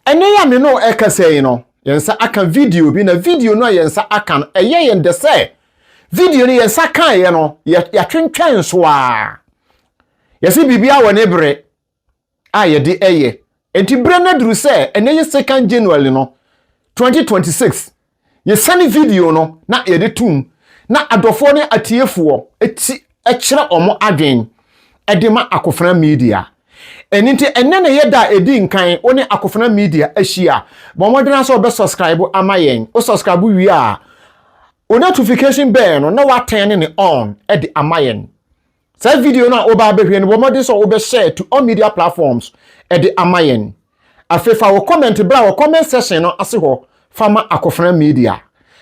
Ɛnnɛ yi a me ne wo ɛrekasa yi no, yɛn nsa aka video bi na video no a yɛn nsa aka no, ɛyɛ yɛn dɛ sɛ video no yɛn nsa kaeɛ no, yɛatwentwɛn so ara. Yɛse biribiara wɔ ne bere a yɛde ɛyɛ. Enti berɛ no aduru sɛ ɛnnɛ yi second January no, 2026, yɛsane video no na yɛde tom na adɔfoɔ ne atiefoɔ ti kyerɛ wɔn adwen de ma Akofena Media. Ɛno nti ɛnnɛ na ɛyɛ da a ɛdi nkan wo ne Akofena Media ahyia. Bɔ mmɔden ara sɛ wobɛ subscribe ama yɛn. Wo subscribe wie a, wo notification bell no na woatɛn ne on de ama yɛn. Saa video no a woba abɛhwɛ no, bɔ mmɔden sɛ wobɛ share to all media platforms de ama yɛn. Afei fa wo comment bra wɔ comment section no ase hɔ fa ma Akofena Media.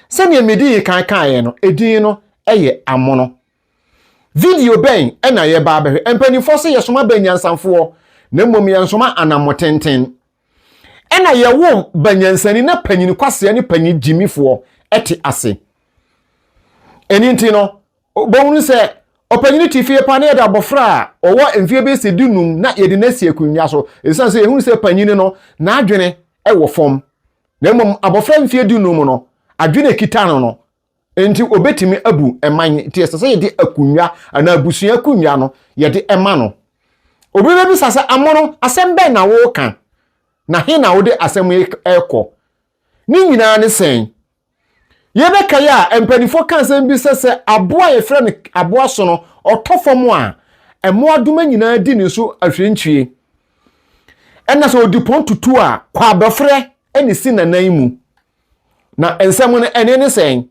Sɛdeɛ medii kan kaeɛ no, edin no yɛ Amono. Video bɛn na yɛba abɛhwɛ? Mpanimfoɔ se yɛsoma ba nyansafoɔ, na mmom yɛnsoma anammɔtenten. Ɛna yɛwo ba nyansani na panyin kwasea ne panyin gyimifoɔ te ase. Ɛno nti no, Wobɛhunu sɛ ɔpanyin te fie paa na yɛde abɔfra a ɔwɔ mfeɛ bɛyɛ sɛ dunum na yɛde no asi akonnwa so. Ɛsiane sɛ yɛhunu sɛ panyin no, n'adwene wɔ fam. Na mmom abɔfra mfeɛ dunum no, adwene a ɛkita no no, nti ɔbɛtumi abu man. Nti ɛsɛ sɛ yɛde akonnwa anaa abusua akonnwa no yɛde ma no. Obi bɛbisa sɛ, Amono, asɛm bɛn na woreka? Na he na wode asɛm yi rekɔ? Ne nyinaa ne sɛn? Yɛbɛkae a, mpanimfoɔ ka asɛm bi sɛ sɛ aboa a yɛfrɛ no aboa sono ɔtɔ fam a, mmoadoma nyinaa di ne so ahwɛntwie. Ɛna sɛ ɔdi pɔn tutu a, kwaabɛfrɛ na ɛsi n'anan mu. Na nsɛm no ɛne ne sɛn?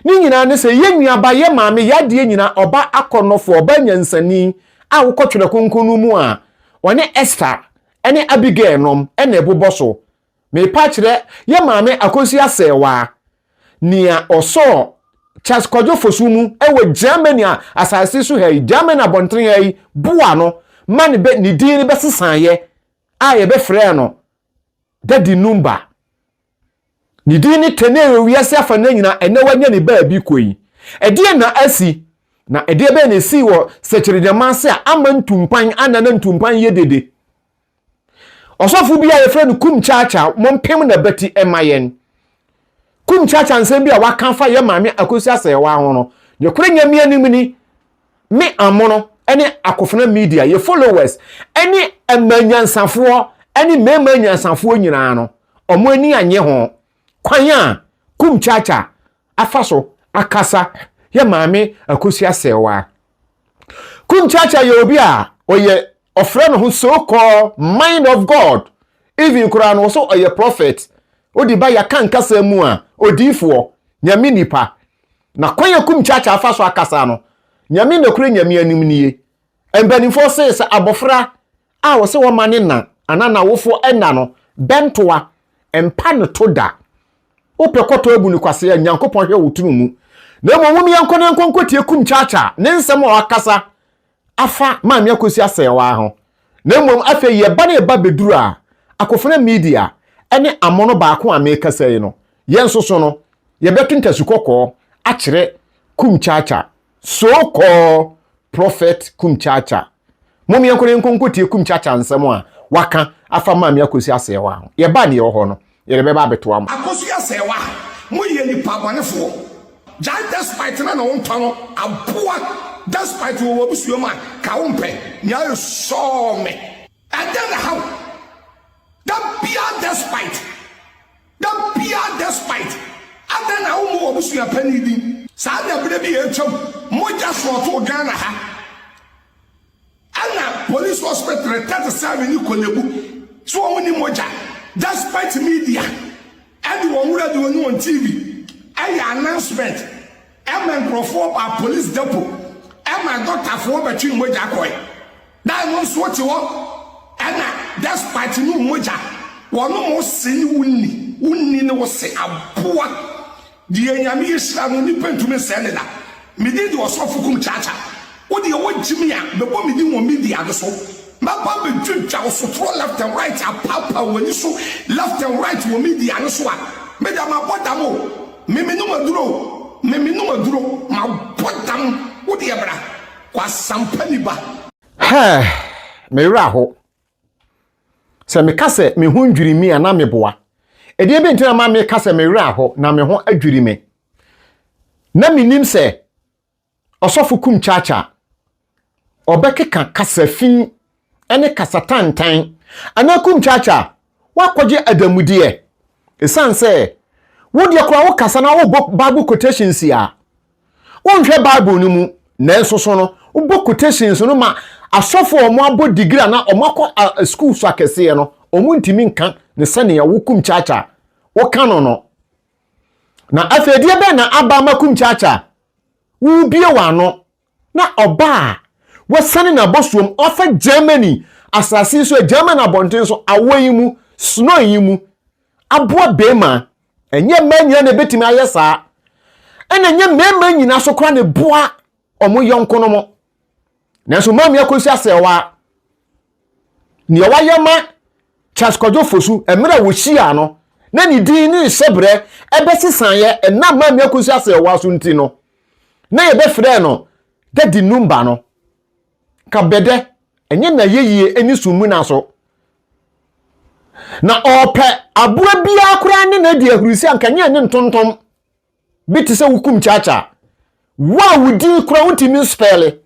Ne nyinaa ne sɛ yɛn nuaba, yɛn maame, yɛn adeɛ nyinaa, ɔba akɔnnɔfoɔ, ɔba nyansani a wokɔ Twerɛ Kronkron no mu a, ɔne Esther ne Abigail nom na ɛbobɔ so. Merepa akyerɛ yɛ maame Akosua Serwaa, nea ɔsɔɔ Charles Kwadwo Fosu mu wɔ Germany asase so ha yi, Germany abɔntene ha yi, boa no ma ne bɛ ne din no bɛsesaeɛ a yɛbɛfrɛɛ no Daddy Numba. Ne din ne tɛnee wɔ wiase afanan nyinaa, ɛnnɛ wanya ne baabi kɔ yi. Ɛdeɛn na asi? Na ɛdeɛ bɛn na ɛsii wɔ Sɛkyerɛgyama ase a ama ntumpan anana ntumpan yɛ dede? Ɔsɔfo bi a yɛfrɛ no Kum Kyaakyaa, mompem n'abati mma yɛn. Kum Kyaakyaa nsɛm bi a waka afa yɛn maame Akosua Asɛɛwaa ho no, nokorɛ Nyame anim ni, me Amono ne Akofena Media, yɛ followers ne mmaa nyansafoɔ ne mmarima nyansafoɔ nyinaa no, wɔn ani annye ho. Kwan a Kum Kyaakyaa afa so akasa yɛ maame Akosua Asɛɛwaa. Kum Kyaakyaa yɛ obi a ɔyɛ ɔfrɛ ne ho so called mind of God even koraa no ɔso ɔyɛ prophet odi ba yɛaka nkasa mu a odiifoɔ nyame nipa na kwan a kum kyaakyaa fa so akasa no nyame nɔkorɛ nyame anim nie mpanimfoɔ see sɛ abɔfra a wɔsɛ wɔma ne na anaa n'awofoɔ ɛna no bɛntoa mpa no to da wopɛ kɔtɔ abu no kwasea nyankopɔn hwɛ wo tunu mu na mmom mom yɛnkɔ ne yɛnkɔ nkɔtie kum kyaakyaa ne nsɛm a wakasa afa Maame Akosua Serwaa ho, na mmom afei yɛba na yɛba bɛduru a, Akofena Media ne Amono baako a merekasa yi no, yɛn nso so no, yɛbɛto ntasu kɔkɔɔ akyerɛ Kum Chacha, so called Prophet Kum Chacha. Mom yɛnkɔ na yɛnkɔ nkɔtie Kum Chacha nsɛm a waka afa Maame Akosua Serwaa ho. Yɛba a deɛ ɛwɔ hɔ no, yɛde bɛba abɛtoa mo. Akosua Serwaa, moyɛ nnipa bɔnefoɔ. Gyae despite na na wo ntɔ no aboa despite wɔ w'abusua mu a ka wo mpɛ nea ayɛ sɔɔ me. Ɛdɛn na ɛha wo da biara despite da biara despite adɛn na wo mmɔ w'abusua panin din saa na berɛ bi a atwam mogya sɔɔtoo Ghana ha. Ɛna police hospital 37 ne Korlebu so wɔn ni mogya despite media ɛde wɔn radio ne wɔn TV ɛyɛ announcement ɛma nkurɔfoɔ baa police depot ɛma dɔktafoɔ bɛtwe mogya kɔe dan no nso wote hɔ ɛna despite no mogya wɔnom wo se ne wo nni wo nni ne wo se aboa Deɛ Nyame ahyira no nipa ntumi nsɛe no da. Me din de Ɔsɔfo Kum Kyaakya. Wo deɛ wo gye me a, bɛbɔ me din wɔ media no so. Mɛba abɛdwidwa wo sotorɔ left and right apaapaa w'ani so left and right wɔ media no so a, me deɛ mabɔ dam o. Me menom aduro o. Me menom aduro. Mabɔ dam. Wo deɛ bra. Kwasampa ni ba. Hɛɛ, me werɛ aho. Sɛ meka sɛ me ho ndwiri me a na meboa. Ɛdeɛ bi nti na ma meka sɛ me werɛ aho na me ho adwiri me. Na menim sɛ Ɔsɔfo Kum Kyaakyaa, ɔbɛkeka kasa fi ne kasa tantan anaa Kum Kyaakyaa, woakɔgye adamudeɛ. Ɛsiane sɛ wo deɛ koraa wokasa na wobɔ Bible quotations a, wonhwɛ Bible no mu, nanso so no, wobɔ quotations no ma asɔfo a wɔabɔ degree anaa wɔakɔ schools akɛseɛ no, wɔntumi nka ne sɛnea wo Kum Kyaakyaa woka no no. Na afei deɛ bɛn na aba ama Kum Kyaakyaa Worebue w'ano na ɔbaa a wasiane n'abɔsoɔm afa Germany asase yi so, German abɔnten so, awɔ yi mu, snow yi mu, aboa bɛrima. Ɛnyɛ mmaa nyinaa na ɛbɛtumi ayɛ saa. Ɛna ɛnyɛ mmarima nyinaa so koraa na ɛboa wɔn yɔnkonom. Nanso Maame Akosua Serwaa, nea wayɛ ma Charles Kwadwo Fosu mmerɛ a wɔhyiaa no na ne din ne ne hyɛberɛ ɛbɛsesaeɛ ɛnam Maame Akosua Serwaa so nti no, na yɛbɛfrɛɛ no Daddy Numba no. Ka bɛdɛ, ɛnyɛ n'ayɛyie ne sumina so. Na ɔrepɛ aboa biara koraa ne no adi ahurisi anka nyɛ ne ntontom. bi te sɛ wokum kyaakyaa wo a wo din kora wontumi nspɛle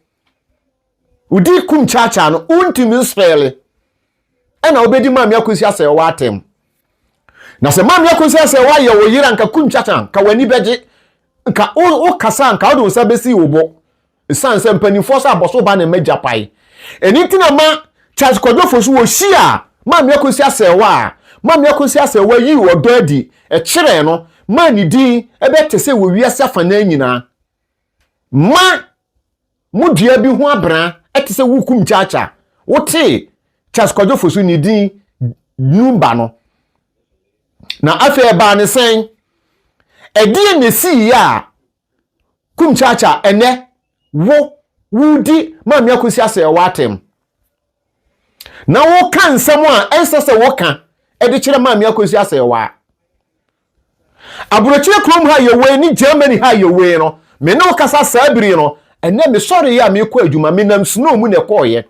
wo din kum kyaakyaa no wontumi nspɛle ɛna wobɛdi maame akosi asɛ wɔ atɛm na sɛ maame akosi asɛ wɔ ayɛ wo yere anka kum kyaakyaa nka w'ani bɛgye nka wokasa nka wode wo nsa bɛsi wo bo Esiane sɛ mpanimfoɔ sɛ abɔso ba na ɛma gya pae. Ɛno nti na ma Charles Kwadwo Fosu wɔhyia Maame Akosi Asɛɛwa a Maame Akosi Asɛɛwa yii ɔdɔ adi kyerɛɛ no maa ne din bɛte sɛ wɔ wiase afanaa nyinaa. Ma mo dua bi ho abena te sɛ wokum kyaakyaa. Wotee Charles Kwadwo Fosu ne din numba no. Na afei ɛbaa ne sɛn? Ɛdeɛn na ɛsiiɛ a Kum kyaakyaa ɛnɛ wo wodi Maame Akosi Asɛɛwa atɛm na woka nsɛm a ɛnsɛ sɛ woka de kyerɛ Maame Akosi Asɛɛwa. Aburokyire kurom ha yɛwei ne Germany ha yɛwei no, me ne wo kasa saa bere no, ɛnɛ mesɔreeɛ a mekɔ adwuma, menam snow mu na ɛkɔɔeɛ.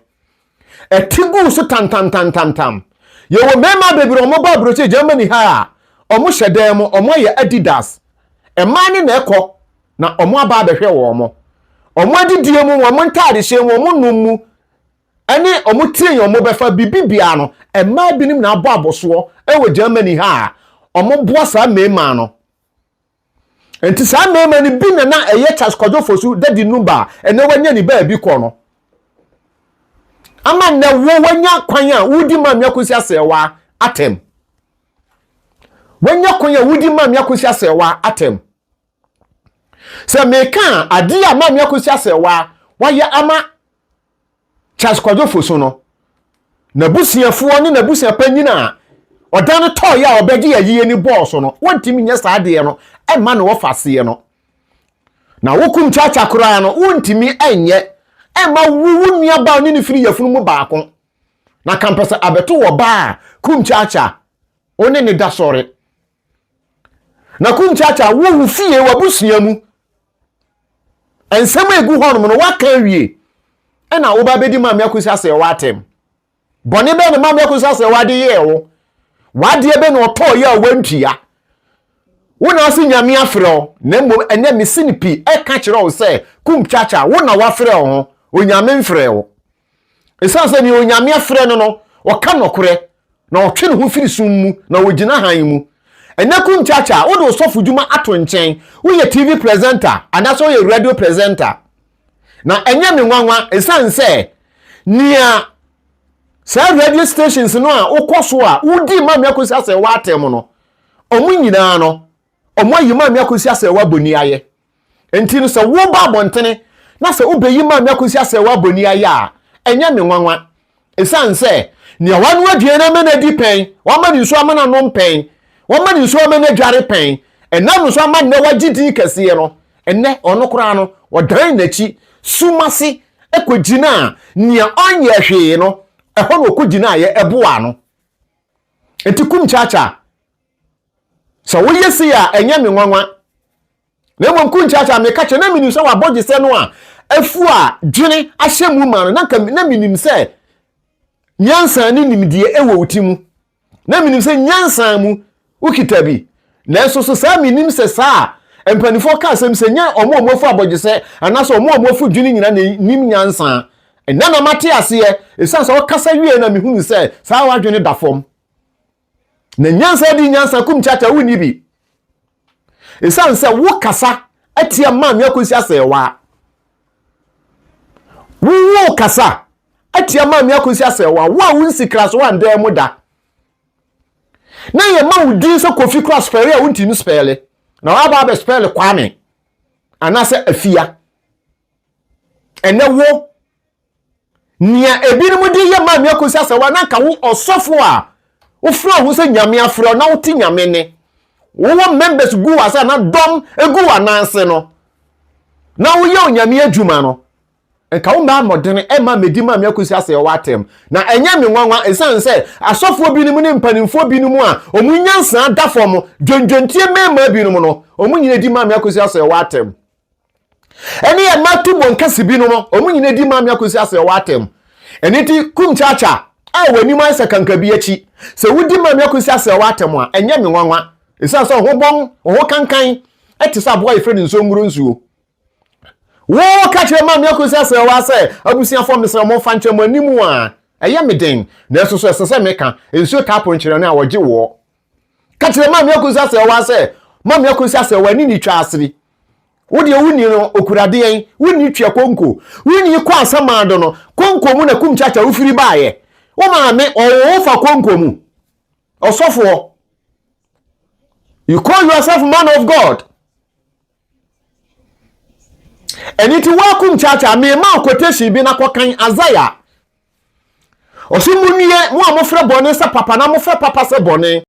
Ɛte guu so tantantantantam. Yɛwɔ mmarima bebree a wɔba aburokyire Germany ha a, wɔhyɛ dan mu, wɔayɛ Adidas. Mmaa ne na ɛkɔ na wɔn aba abɛhwɛ wɔn. Wɔn adidie mu, wɔn ntaadehyɛ mu, wɔn nom mu, ɛne wɔn train wɔn bɛfa biribi biara no, mmaa binom na abɔ abɔsoɔ wɔ Germany ha a wɔboa saa mmarima no. Nti saa mmarima no bi na na ɛyɛ Charles Kwadwo Fosu Daddy Numba a ɛnɛ wanya ne baabi kɔ no. Ama nnɛ wo wanya kwan a wodi Maame Akosi Asɛɛwa atɛm. Wanya kwan a wodi Maame Akosi Asɛɛwa atɛm. Sɛ meka a, adeɛ a Maame Akosi Asɛɛwa wayɛ ama Charles Kwadwo Fosu no, n'abusuafoɔ ne n'abusua panyin a ɔdan no tɔɔeɛ a ɔbɛgye ayie no bɔɔ so no, wɔntumi nyɛ saa adeɛ no mma no wɔfa aseɛ no. Na wokum kyakya koraa no, wontumi nyɛ mma wo wo nuabaa ne ne firi yafunu mu baako. Na kampɛsɛ abɛto wɔ baa a kum kyakya wo ne ne da sɔre. Na kum kyakya wo wo fie w'abusua mu Nsɛm a egu hɔnom no, woaka awie. Ɛna woba bɛdi Maame Akosua Asɛɛwa atɛm. Bɔne bɛn na Maame Akosua Asɛɛwa de yɛɛ wo? W'adeɛ bɛn na ɔtɔɔ yɛ a wantua? Wo na ase Nyame afrɛ wo, na mmom ɛnɛ mesi no pi ɛka kyerɛ wo sɛ kum kyakya, wo na wafrɛ wo ho, Onyame mfrɛ wo. Ɛsiane sɛ nea Onyame afrɛ no no, ɔka nɔkorɛ, na ɔtwe ne ho firi sum mu, na ɔgyina hann mu. Ɛnnɛ Kumkyakya, wode wo sɔfodwuma ato nkyɛn, woyɛ TV presenter anaasɛ woyɛ radio presenter. Na ɛnyɛ me nwanwa, ɛsiane sɛ nea saa radio stations no a wokɔ so a wodi Maame Akosi Asɛewa atɛm no, wɔn nyinaa no, wɔayi Maame Akosi Asɛewa bɔni ayɛ. Enti no sɛ woba abɔntene na sɛ wobɛyi Maame Akosi Asɛewa bɔni ayɛ a, ɛnyɛ me nwanwa. Ɛsiane sɛ nea wanoa aduane ama no adi pɛn, wama no nsuo ama no anom pɛn, wama no nsuo ama no adware pɛn, ɛnam no so ama nnɛ wagye din kɛseɛ no, ɛnnɛ ɔno koraa no, ɔdan n'akyi sum ase kɔgyinaa nea ɔnyɛɛ hwee no, ɛhɔ na ɔkɔgyinaeɛ ɛboaa no. Enti kum kyaakyaa. Sɛ woyɛ sei a, ɛnyɛ me nwanwa. Na mmom kunkyakya meka kyerɛ na menim sɛ wabɔgyesɛ no a afu a dwene ahyɛ mu ma no na nka na menim sɛ nyansa ne nimdeɛ wɔ wo ti mu. Na menim sɛ nyansa mu wokita bi. Nanso so saa menim sɛ saa a mpanimfoɔ ka asɛm sɛ nyɛ ɔmo a ɔmo afu abɔgyesɛ anaasɛ ɔmo a ɔmo afu dwene nyina na nim nyansa. Ɛnɛ na mate aseɛ, ɛsiane sɛ ɔkasa wie na mehunu sɛ saa wadwene da fam. Na nyansa di nyansa kum kyakya wonni bi. Ɛsiane sɛ wo kasa atia Maame Akosi Asɛɛwa. Wo kasa atia Maame Akosi Asɛɛwa. Wo a wo nsikra so andan mu da. Na yɛ ma wo din sɛ Kofi kora spell a wontumi spell. Na waba abɛ spell Kwame anaasɛ Afia. Ɛnɛ wo nea ebinom de yɛ Maame Akosi Asɛɛwa na nka wo ɔsɔfo a wofrɛ wo ho sɛ Nyame afrɛ na wote Nyame ne. Wowɔ members gu wɔ ase na dɔm egu wɔ ananse no. Na woyɛ Onyame adwuma no. Nka wo mmaa mmɔdene ɛma medi Maame Akosi Asɛɛwa atɛm. Na ɛnyɛ me nwanwa ɛsiane sɛ asɔfoɔ binom ne mpanimfoɔ binom a ɔmo nyansa da fam dwendwentie mmarima binom no, ɔmo nyina di Maame Akosi Asɛɛwa atɛm. Ɛne yɛ mma tu bɔ nkasi binom, ɔmo nyina di Maame Akosi Asɛɛwa atɛm. Ɛne ti kum kyakya a w'anim ayɛ sɛ kankabi akyi. Sɛ wodi Maame Akosi Asɛɛwa atɛm a, ɛnyɛ me nwanwa. Ɛsiane sɛ ɔho bɔn, ɔho kankan, ɛte sɛ aboa yɛfrɛ no nsuo nguro nsuo. Wo ka kyerɛ Maame Akosi Asɛɛwa sɛ abusuafoɔ mesrɛ mo mfa nkyɛn mo anim a ɛyɛ me den. Nanso so ɛsɛ sɛ meka nsuo taapo nkyerɛ no a wɔgye woɔ. Ka kyerɛ Maame Akosi Asɛɛwa sɛ Maame Akosi Asɛɛwa ne ne twa asere. Wo deɛ wonni no okuradeɛn, wonni tua konko, wonni kɔ asamaado no, konko mu na kum kyakya wofiri baayɛ. Wo maame ɔwɔ wo fa konko mu. Ɔsɔfoɔ. You call yourself man of God. Ɛni ti wakum kyakya mema quotation bi na kɔkan Isaiah. Ɔsi mu nie mo a mofrɛ bɔne sɛ papa na mofrɛ papa sɛ bɔne.